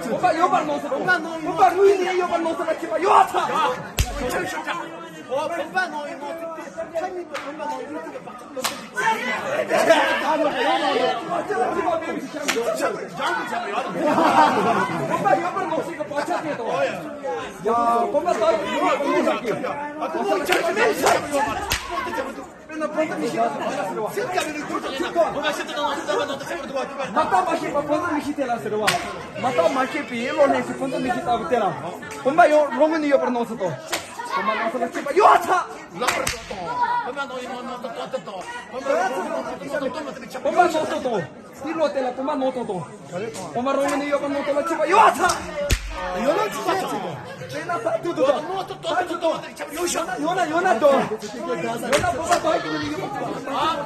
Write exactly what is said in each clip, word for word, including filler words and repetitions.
བུམ་པ་ཡོད་པར་མནོ་ཟེར་རོ། བུམ་པ་དངོས་ནས་ཡོད་པར་མནོ་ཟེར་ལ་ཁྱེད་པ་ཡོད་ཨ་ཚ། ཨོ་བུམ་པ་ནང་ཡོད་མནོ་ཟེར་ཏེ་ཐ་སྙད་པའི་བུམ་པ་ནང་ཡོད་ཚུལ་གྱི་བག་ཆགས་སྟོབས་ལྡན་མ་བརྟགས་མ་ཤེས་པ་བུམ་པ་མི་ཤེས་དེ་ལ་ཟེར་བ། མ་བརྟགས་མ་ཤེས་པའི་བློ་ལྷན་ཅིག་བུམ་པ་མི་ཤེས་ལྟ་བུ་དེ་ལ། བུམ་པ་ཡང་རང་ངོས་ནས་ཡོད་པར་སྣང་ཚུལ་དང་། བུམ་པ་སྣང་ཚུལ་ལ་ཁྱེད་པ་ཡོད་ཨ་ཚ། ལག་པར་ཏོག་ཏོག་བུམ་པ་ནང་ཡོད་མནོ་ཟེར་ཏོག་ཏོག་ཏོག་བུམ་པ་སྣང་ཚུལ་དང་། དེའི་བློ་དེ་ལ་བུམ་པ་སྣང་ཚུལ་དང་། བུམ་པ་རང་ངོས་ནས་ཡོད་པར་སྣང་ཚུལ་ལ་ཁྱེད་པ་ཡོད་ཨ་ཚ། ཡོད་ན་ཚ་ཚ་ཚ། དེ་ན་ད་དུ་དུ་དུ། ད་དུ་དུ། ཡོད་ན་ཡོད་ན་དོ། ཡོད་ན་བུམ་པ་དག་གི་ནི་ཡོད་པ།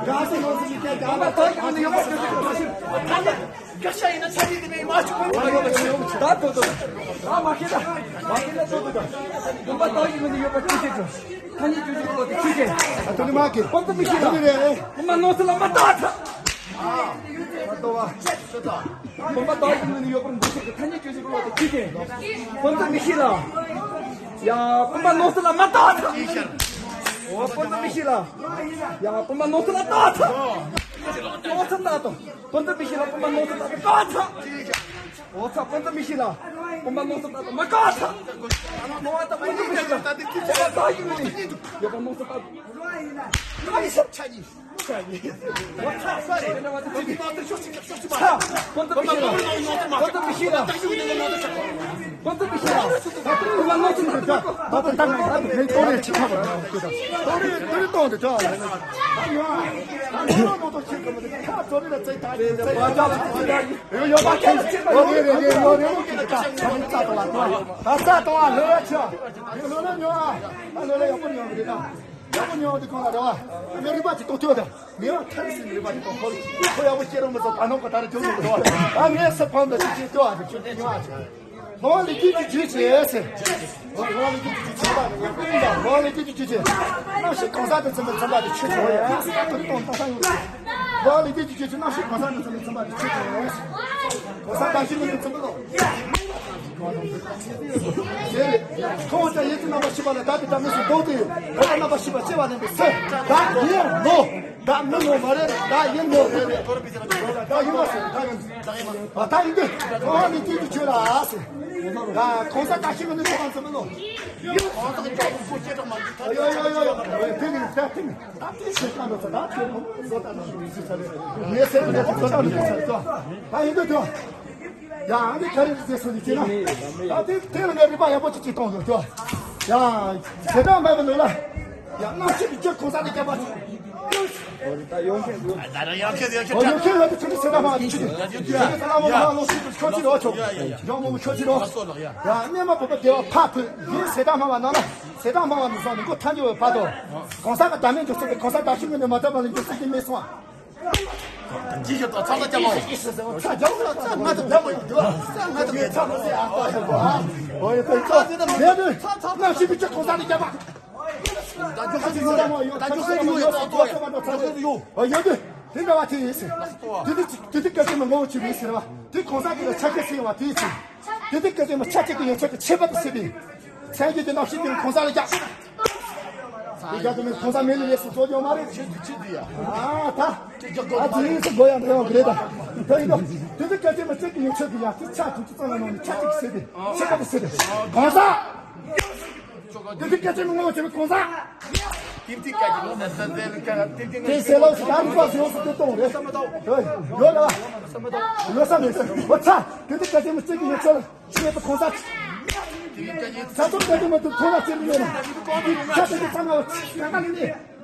དགའ་སེ་ཡོད་སེ་ཡིན་ཀྱང་བུམ་པ་དག་གི་ནི་ཡོད་པ། དགའ་ས་ཡིན་ན་ཆ་ཡིན་དེ་མེད་མ་བྱུང་བ། ད་དོ་དོ། ད་མ་ཤེས་ད། མ་ཤེས་ན་དོ་དོ་ད། བུམ་པ་དག་གི་ནི་ཡོད་པ་ཅི་ཤེས་ཀྱང་། ཐ་སྙད་བརྗོད་བྱེད་ཀྱི་བློ་དེ་ཅི་ཤེས། ད་དོ་ནི་མ་ཁེ། བུམ་པ་མི་ཤེས་ལ། བུམ་པ་སྣང་ཚུལ་ལ་མ་བལྟ་ད། ཨ། ད་དོ་བ། བུམ་པ་དག་གི་ངོས་ནས་ཡོད་པར་འདུ་ཤེས་ཀྱི་ཐ་སྙད་བརྗོད་བྱེད་ཀྱི་བློ་དེ་ཅི་ཡིན། བུམ་པ་མི་ཤེས་ལ། ཡ། བུམ་པ་སྣང་ཚུལ་ལ་མ་བལྟ་ད། ཨོ། བུམ་པ་མི་ཤེས་ལ། ཡ། བུམ་པ་སྣང་ཚུལ་ལ་བལྟ་ད། སྣང་ཚུལ་ལ་བལྟ་ད། བུམ་པ་མི་ཤེས་ལ། བུམ་པ་སྣང་ཚུལ་ལ་བལྟ་ད། ཨོ་ཚ། བུམ་པ་མི་ཤེས་ལ། བུམ་པ་སྣང་ཚུལ་ལ་བལྟ་ད། མ་བལྟ་ད། སྣང་བ་ད་བུམ་པ་མི་ཤེས་ལ། བུམ་པ་དག་གི་ངོས་ནས་ཡོད་པར་སྣང་ཚུལ་ལ་བལྟ་ད། ཆ་གཉིས། ཡག་པོ་ཉོ་བ་དེ་གང་ལ་རེད་བ། ངའི་རིག་པ་ཅིག་གཏོང་ཐུབ་པ་དང་། ངེས་པར་ཐར་སྲིད་ཀྱི་རིག་པ་ཅིག་གཏོང་ཁོ་ལ། ཁོ་ཡག་པོ་སྐྱེ་རུང་མི་ཚོ་ད་ནང་གི་ད་རེ་ཐོན་མི་འདུག་ད་ངས་སུ་ཕམ་དང་ཅིག་ཅིག་ལྟོས་ཨ་ཅིག་ཅིག་ཉོ་ཨ་ཅིག་ལོ་ལི་ཀི་ཅིག་ཅིག་ཅེས་ཟེར། ལོ་ལི་ཀི་ཅིག་ཅིག་ཆགས་པ་ནི་ཡག་པོ་ཡིན་ད། ལོ་ལི་ཀི་ཅིག་ཅིག་ཅིག་གནམ་གཤིས་གང་ས་དུ་ཚིམ་པའི་ཚིམ་པ་དེ་ཆུ་ཆུ་ཡོད་ཡ། ད་ཐུག་གཏོང་གཏོང་ས་ཡོད། ལོ་ལི་ཀི་ཅིག་ཅིག་ཅིག་གནམ་གཤིས་གང་ས་དུ་ཚིམ་པའི་ཚིམ་པ་དེ་ཆུ་ཆུ་ཡོད། གང་ས་གང་ཞིག་མི་ཚིམ་པ་ལོ། ཟེར། ཁོང་ཅག་ཡེ་ཤུ་རྣམ་པར་ཤེས་པ་ལ་བདག་གིས་བདག་མེད་སུ་འདོད་དེ། འོ་ད་རྣམ་པར་ཤེས་པ་སྐྱེ་བ་ལེན་པའི་ཚེ། བདག་ཡིན་ནོ། བདག་མིན་ནོ་མ་རེད། བདག་ཡིན་ནོ་རེད་རེད། བདག་ཡིན་པ་ཟེར། བདག་ཡིན། བདག་ཡིན་པ། བདག་ཡིན་དུས་ཁོང་ནི་དུས་ཀྱི་ཆོས་ལ་ཟེར། ད་གང་ཟག་བཀྲ་ཤིས་ཀྱི་ནི་ཆོས་གང་ཚུལ་མིན་ནོ། ཡིན། གང་ཟག་གི་ཆོས་ཀྱི་ཆོས་ཀྱི་ཆོས་ཀྱི་ཆོས་ཀྱི་ཆོས་ཀྱི་ཆོས་ཀྱི་ཆོས་ཀྱི་ཆོས་ཀྱི་ད་དེ་ནི་ད་དེ་ཞེས་བྱ་འགྲོ་ཚུལ་ད་དེ་མོ་བཟོ་ལྟ་ན་ཞུ་ཞུ་ཚར་རེད། ངས་སེམས་ནས་བཟོ་ལྟ་ན་ཞུ་ཚར་ཚོ། ད་ཡིན་དུས་དོ། ཡང་འདི་ག་རེ་རེད་ཟེར་སོ་ནི་ཅི་ན། ད་དེ་དེ་ལ་ངས་རིག་པ་ཡག་པོ་ཅིག་ཅིག་གཏོང་དགོས་དོ། ཡང་ཞེ་དྲག་མེད་པ་ནོར་ལ། ཡང་གནམ་གཤིས་ཀྱི་ཆུ་གང་ས་ནས་བརྒྱབ་པ། ད་ཡོང་མཁན་འདུག་ད་ཡོང་མཁན་ཡོད་དུ་ཆུ་ནི་སེ་ད་མ་ཆུ་ནི། ད་ཡོང་མཁན་ཡོད་དུ་ཆུ་ནི་སེ་ད་མ་ཆུ་ནི། ཡང་མོ་ཆུ་ཆུ་རོ། ཡང་གནས་མ་བུ་པ་བདེ་བ་ཕ་ཕུ་ཡིན་སེ་ད་མ་བ་ནང་ལ། ཟེ་དང་མང་བ་མི་སོང་ནས་མགོ་ཐལ་འགྱུར་བའི་བར་དུ། གང་ཟག་གི་བདག་མེད་འཇོག་ཚུལ་དེ་གང་ཟག་བདག་ཤུལ་ངོས་ནས་མ་བཏབ་པ་ལ་འཇོག་ཚུལ་དེ་མེད་སོང་ཨ། ཇི་ཞིག་ཏུ་ཚང་ལ་སྐྱབས་མ་ཚ་རྒྱ་བོ་ཚ་ང་དང་འདྲ་མ་ཡིན་འདུག་ཚ་ང་དང་ངའི་ཚ་མ་ཟེར་ཨ་ཏོ་ཡ་གོ་ཨ། ཨོ་ཡ་ཏོ་ཡ་ཏོ་ཡ་ཏོ་ཡ་ཏོ་ཡ་ཏོ་ཡ་ཏོ་ཡ་ཏོ་ཡ་ཏོ་ཡ་ཏོ་ད་ཇོ་སེ་ཇོ་ཡོད་ད་ཇོ་སེ་ཇོ་ཡོད་ད་ཇོ་སེ་ཇོ་ཡོད། ཨོ་ཡོད་དེ། དེ་འདྲ་བ་དེ་ཡིན་ཟེར། དེ་དེ་དེ་དེ་སྐད་ཆ་མི་ངོ་བོ་ཆེ་བས་ཟེར་བ། དེ་གང་ཟག་དེ་ལ་ཆ་ཤས་ཟེར་བ་དེ་ཡིན་ཟེར། དེ་དེ་སྐད་ཆ་མི་ཆ་ཅིག་གི་ཡོད་ཚད་ཀྱི་ཆད་པ་དེ་སྲིད་པས། སངས་རྒྱས་ཀྱི་རྣམ་ཤེས་དེ་གང་ཟག་ལ་རྒྱག་དེ་རྒྱག་དུ་མི་གང་ཟག་མེད་ལས་ལས་སུ་ཚོགས་ཀྱང་མ་རེད། ཆེ་དུ་ཆེ་དུ་ཡ། ཨ་ད། ཨ་དེ་ཡིན་ཟེར་དགོས་ཡ་འདྲ་ཡོང་གི་རེད་ད། ད་ཡིན་ད། དེ་དེ་སྐད་ཆ་མི་ཆ་ཅིག་གི་ཡོད་ཚད་ཀྱི་ཡ་དེ་ཆ་དུ་ཅི་ཙམ་ལ་ནང་ནས་ཆ་ཅིག་སྲིད་པས་ཆད་པ་དེ་སྲིད་པས་གང་ཟག་དེ་དེ་སྐད་ཆ་མི་ངོ་ཆེ་བའི་གང་ཟག་དེ་དེ་སྐད་ཆ་ངོ་ཟེར་ཟེར་ཟེར་ལུགས་ཀ་དེ་དེ་དེ་ཟེར་ལ་ཟེར་ད་རུ་པ་ཟེར་ཡོང་སུ་དེ་གཏོང་རེད། ཡོད་རེད་བ། ཡོད་ས་མེད་ཟེར་བ་ཚ། དེ་དེ་སྐད་ཆ་མི་གཅིག་གི་ཡོད་ཚད་ལ་ཆེད་དུ་གང་ཟག་ཚ་ཚོ་སྐད་དུ་མ་ཐུབ་ཐོག་ལ་ཅི་རེད་ཡོད་ན། ཆ་དེ་དེ་ཚང་མ་གང་ག་ལས་ནི།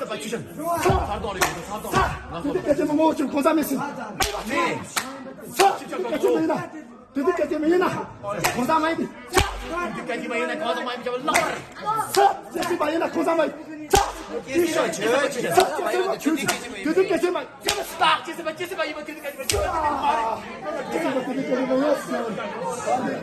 ཚེ་པ་ཅི་ཤན། ཚ། ཚར་དོ་རེད། ཚར་དོ། ཚ། དེ་དུས་སྐད་ཆ་མང་པོ་ཅིག་གོང་ས་མེད་ཟིན། ཚ། དེ་དུས་སྐད་ཆ་མེད་ན། དེ་དུས་སྐད་ཆ་མེད་ན། གོང་ས་མེད་དེ། ཚ། དེ་དུས་སྐད་ཆ་མེད་ན་གོང་ས་མེད་ཀྱི་ལག་པར། ཚ། སྐད་ཆ་མེད་ན་གོང་ས་མེད། ཚ། དེ་དུས་སྐད་ཆ་མེད། དེ་དུས་སྐད་ཆ་མེད། ཚ། ཅི་ཟེར་བ་ཅི་ཟེར་བ་ཡིན་པ་དེ་དུས་སྐད་ཆ་མེད། ཚ། ཅི་ཟེར་བ་དེ་དུས་སྐད་ཆ་མེད།